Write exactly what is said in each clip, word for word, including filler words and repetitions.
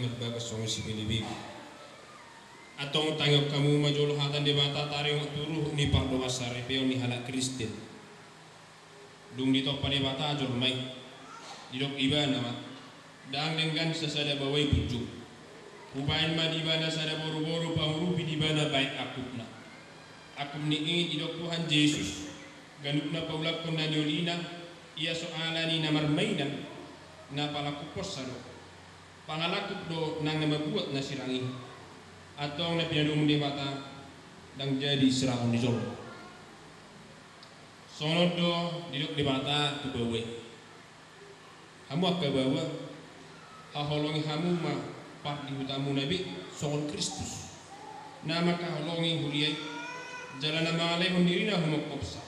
marbagas songon sibege-bege. Antong tangihon hamu ma jolo hata ni Debata taringot tu ruhut ni pardongansaripeon ni halak Kristen. Dung ditompa Debata jolma i, didok Ibana ma, ndang denggan sasada baoa i punjung. Hubahen ma di ibana sada boru-boru pangurupi di ibana bahen angkupna. Angkup ni i didok Tuhan Jesus, ganup na paulakhon na niolina, ia so ala ni na marmainan, na palangkuponsa do. Pangalangkup do nang na mambuat na sirang i. Antong na pinadomu Debata, ndang jadi sirangon ni jolma. Songon on do didok Debata tu baoa i. Hamu angka baoa, haholongi hamu ma pardihutamuna be songon Kristus, na mangkaholongi huria i, jala na mangalehon dirina humongkopsa.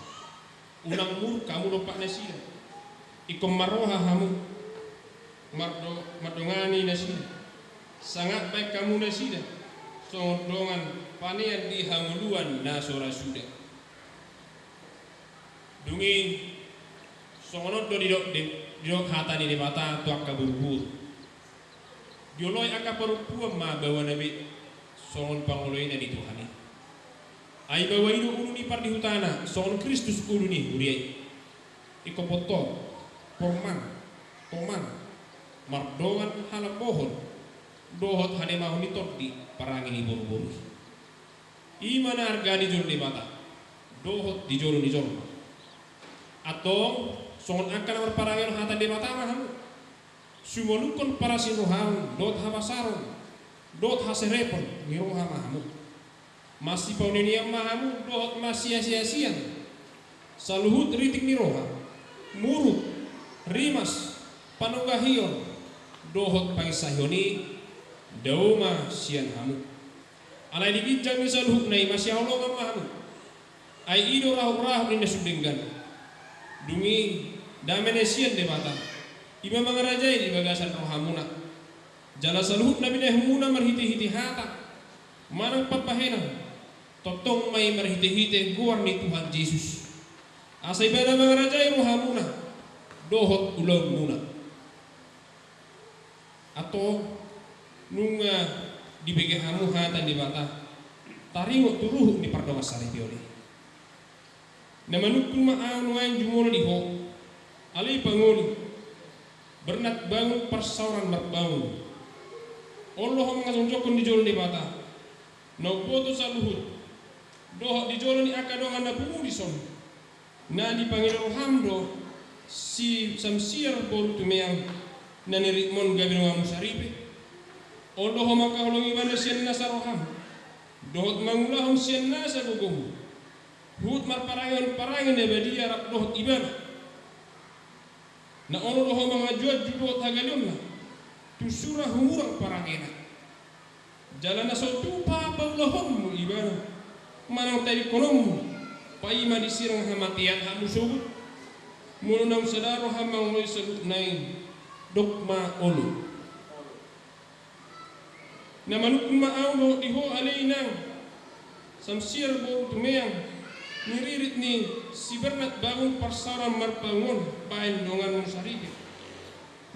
Unang muruk hamu dompak nasida. Ingkon marroha hamu, mardo-, mardongani nasida. Sangap bahen hamu nasida songon dongan panean di hangoluan na so ra suda. Dung i, songon on do didok de-, didok hata ni Debata tu angka boruboru. Dioloi angka parompuan ma baoana be songon pangoloina ni Tuhan i. Ai baoa i do ulu ni pardihutana, songon Kristus ulu ni huria i. Ingkon pintor, porman, toman, mardongan halambohon, dohot hademahon ni tondi parange ni boruboru i. I ma na arga di jolo ni Debata dohot di jolo ni jolma. Antong, songon angka na marparange hata ni Debata ma hamu. Sumolukhon parasirohaon dohot habasaron dohot haserepon ni roha ma hamu. Masipaunenian ma hamu dohot masiasiasian. Saluhut ritik ni roha, muruk, rimas, panunggahion, dohot panginsahion i, dao ma sian hamu. Alai di ginjang ni saluhutna i masihaholongan ma hamu. Ai i do rahutrahut ni na sun denggan. Dung i, dame na sian Debata, i ma mangarajai di bagasan rohamuna. Jala saluhut na binahenmuna marhitehite hata manang pambahenan, tongtong ma i marhitehite goar ni Tuhan Jesus. Asa ibana mangarajai rohamuna dohot ulaonmuna. Antong, nunga dibege hamu hata ni Debata taringot tu ruhut ni pardongansaripeon i. Na manungkun ma ahu nuaeng jumolo di ho, ale pangoli, Bernat Bangun Parsaoran Marbangun. Olo ho mangajongjongkon di jolo ni Debata na umboto saluhut, dohot di jolo ni angka dongan na pungu dison, na dipangido roham do si Samsiar boru Tumeang, na niritmon gabe donganmu saripe. Olo ho mangkaholongi ibana sian nasa roham, dohot mangulahon sian nasa gogomu, huhut marparangehon parange na badia rap dohot ibana. Na olo do ho manganjuanju dohot hagaleonna, tu sura humurang parangena. Jala na so tupa paulahonmu ibana manang tadingkononmu, paima disirang hamatean hamu sogot. Molo naung sada roham mangoloi saluhutna i, dok ma olo. Na manungkun ma ahu dohot di ho ale inang Samsiar boru Tumeang, niririt ni si Bernat Bangun Parsaoran Marbangun on bahen donganmu saripe.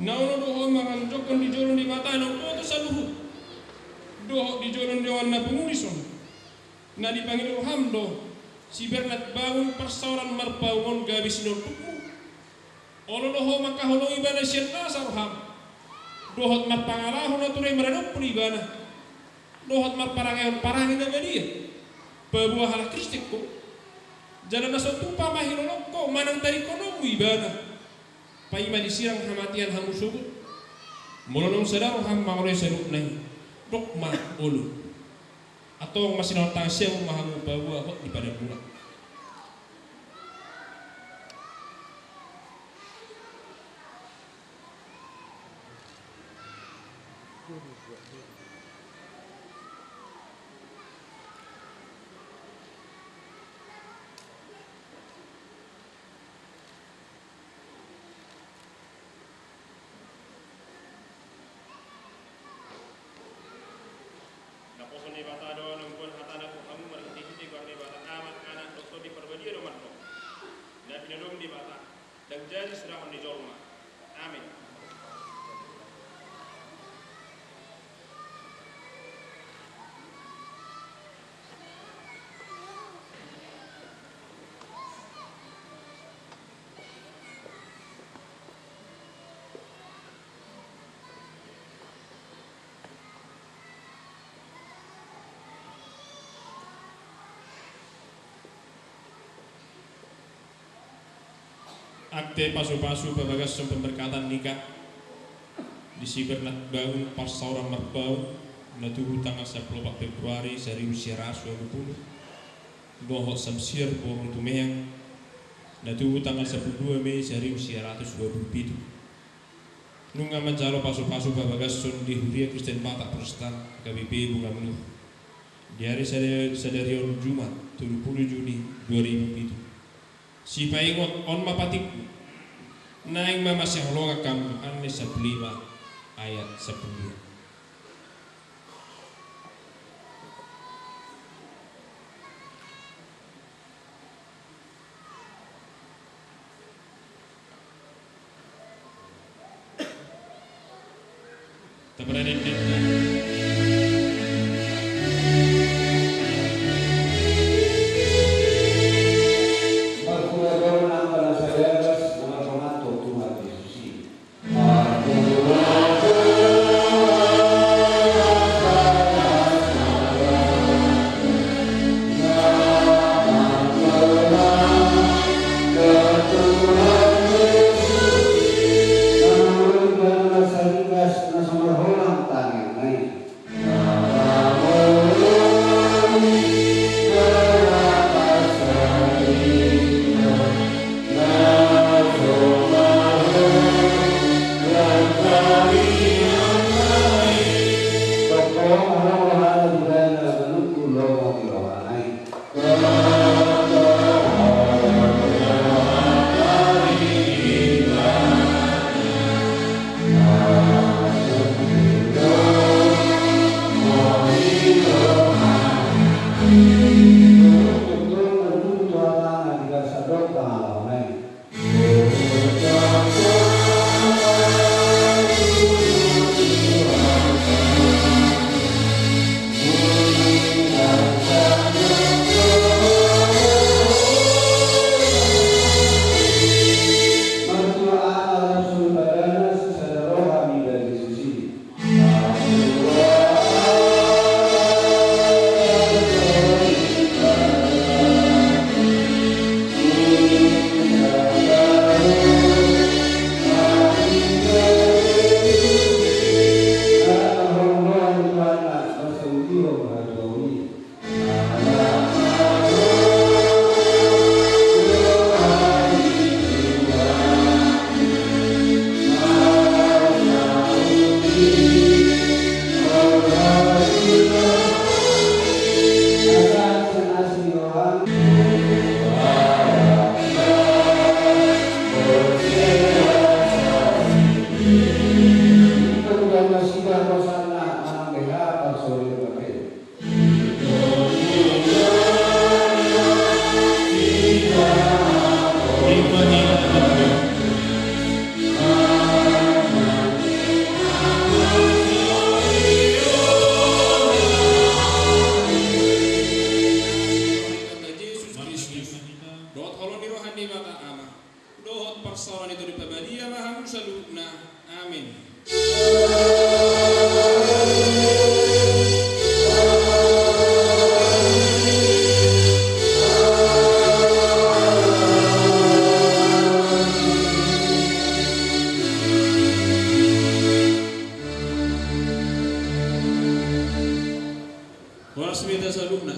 Na olo do ho mangajongjongkon di jolo ni Debata na umboto saluhut, dohot di jolo ni dongan na pungu dison, na dipangido roham do si Bernat Bangun Parsaoran Marbangun on gabe sinondukmu. Olo do ho mangkaholongi ibana sian nasa roham, dohot marpangalaho na ture maradophon ibana, dohot marparangehon parange na badia. Paboa halak Kristen ho, jala na so tupa mangilolong ho manang tadingkononmu ibana, paima disirang hamatean hamu sogot. Molo naung sada roham mangoloi saluhutna i, dok ma olo. Antong marsitangan siamun ma hamu paboa hot ni padan muna. Naposo ni Debata do na umboan hatana tu hamu marhitehite goar ni Debata Ama, Anak dohot Tondi Parbadia do mandok. Na pinadomu Debata, ndang jadi sirangon ni jolma. Amen. Akte pasupasu pabagason pemberkatan nikah di si Bernat Baun Parsaoran Marbaun, na tubu tanggal sampulu opat Februari saribu sia ratus ualu pulu, dohot Samsiar boru Tumeang, na tubu tanggal sampulu dua Mei saribu sia ratus ualu pitu. Nunga manjalo pasupasu pabagason di Huria Kristen Batak Protestan K B P Bunga Melu di ari sada-, sadari on Jumat, tolu pulu Juni dua ribu pitu. Sipaingot, on ma patikku. Naeng ma masihaholongan hamu, Johannes sampulu lima ayat sampulu dua. Tapadan-enden. Marhua do nang na sagagas na marhahamaranggi tu Tuhan Jesus i. Dohot holong ni roha ni Debata Ama, dohot parsaoran ni Tondi Parbadia ma hamu saluhutna. Amin. Horas ma di hita saluhutna.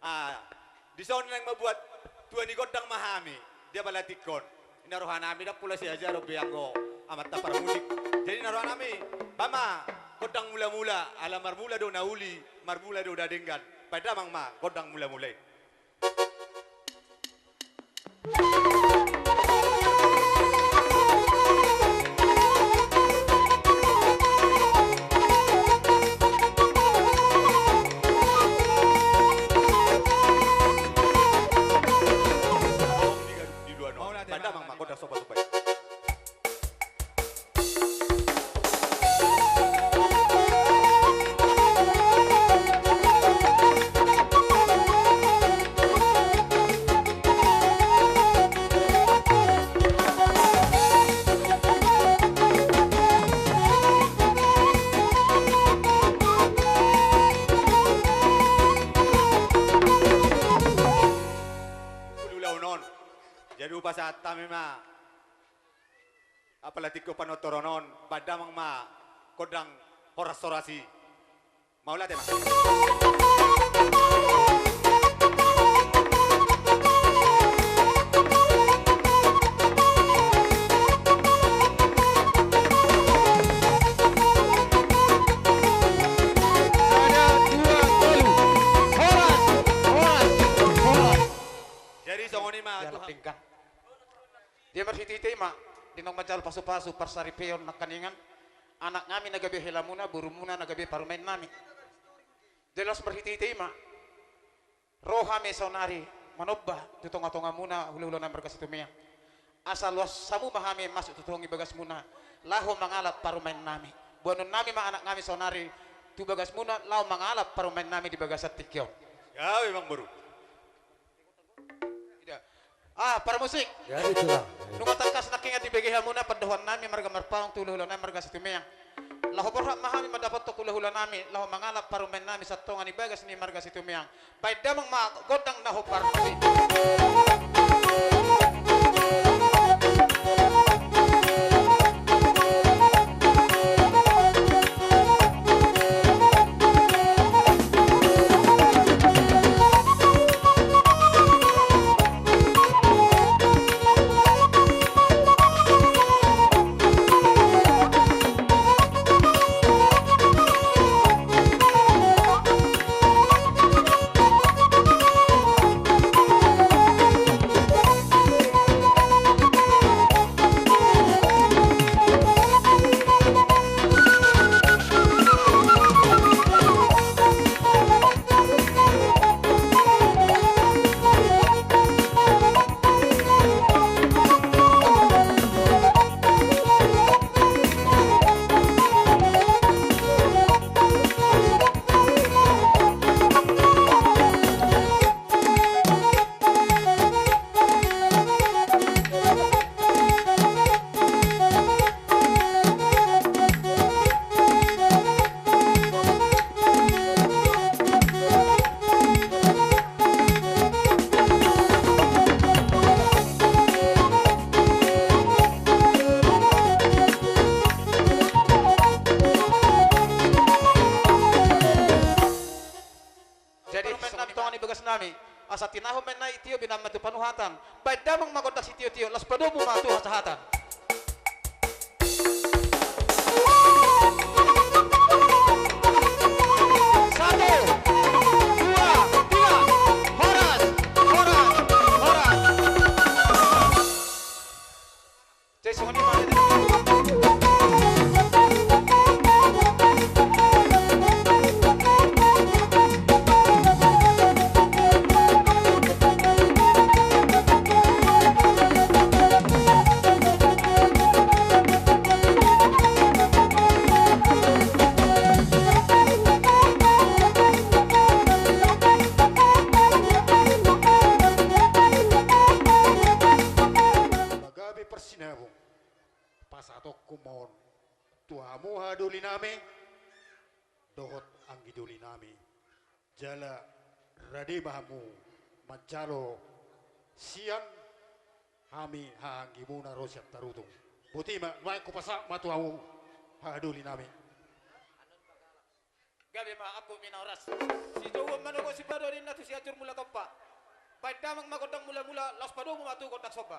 Ah, dison naeng mambuat tua ni gondang ma hami di apala tingki on. I na rohanami ndang pola sai ajari be anggo amanta parmusik. Jadi na rohanami, baen ma gondang mulamula, ala marmula do na uli, marmula do na denggan. Baen damang ma gondang mulamula i. Baen damang ma gondang sopa-sopa i. Jadi hupasahat hami ma apala tingki on, panortoron on, baen damang ma gondang horas-horas i. Mauliate ma. Sada, dua, tolu. Horas, horas, horas. Jadi songon i ma. Dia marhite-hite i ma, di naung manjalo pasu-pasu parsaripeon nangkaningan, anaknami na gabe helamuna, borumuna na gabe parumaennami. Jadi laos marhite-hite i ma. Ro hami saonari manomba tu tongatongamuna hulahula nami marga Situmeang. Asa loas hamu ma hami masuk tu tohongi bagasmuna, laho mangalap parumaennami. Boanonnami ma anaknami saonari tu bagasmuna, laho mangalap parumaennami di bagasan tingki on. Gabe, Amangboru. Ida. Ah, parmusik. Ya, itulah. Nunga tangkas nangkin dibege hamuna pandohannami marga Marpaung tu hulahula nami marga Situmeang. Laho borhat ma hami mandapothon hulahula nami, laho mangalap parumaennami sian tonga ni bagas ni marga Situmeang. Baen damang ma gondang na hombar. Jadi, parumaen nami, tonga ni bagas nami, asa tinahu ma i na i tio, binaen ma tu panuhatan. Baen damang ma gondang sitiotio, laos padomu ma tu hasahatan. Satu, dua, tiga. Horas, horas, horas. Jadi, songon i ma. Gabe parsinabung. Pasahatonku ma on tu hamu haha doli nami dohot anggi doli nami. Jala rade ma hamu manjalo sian hami haha anggimuna ro sian Tarutung. Boti ma, nuaeng hupasahat ma tu hamu haha doli nami. Gabe ma, angkup ni na horas. Sijouon manogot sipadodinna tu Sianjur Mula Tompa. Baen damang ma gondang mulamula, laos padomu ma tu gondang somba.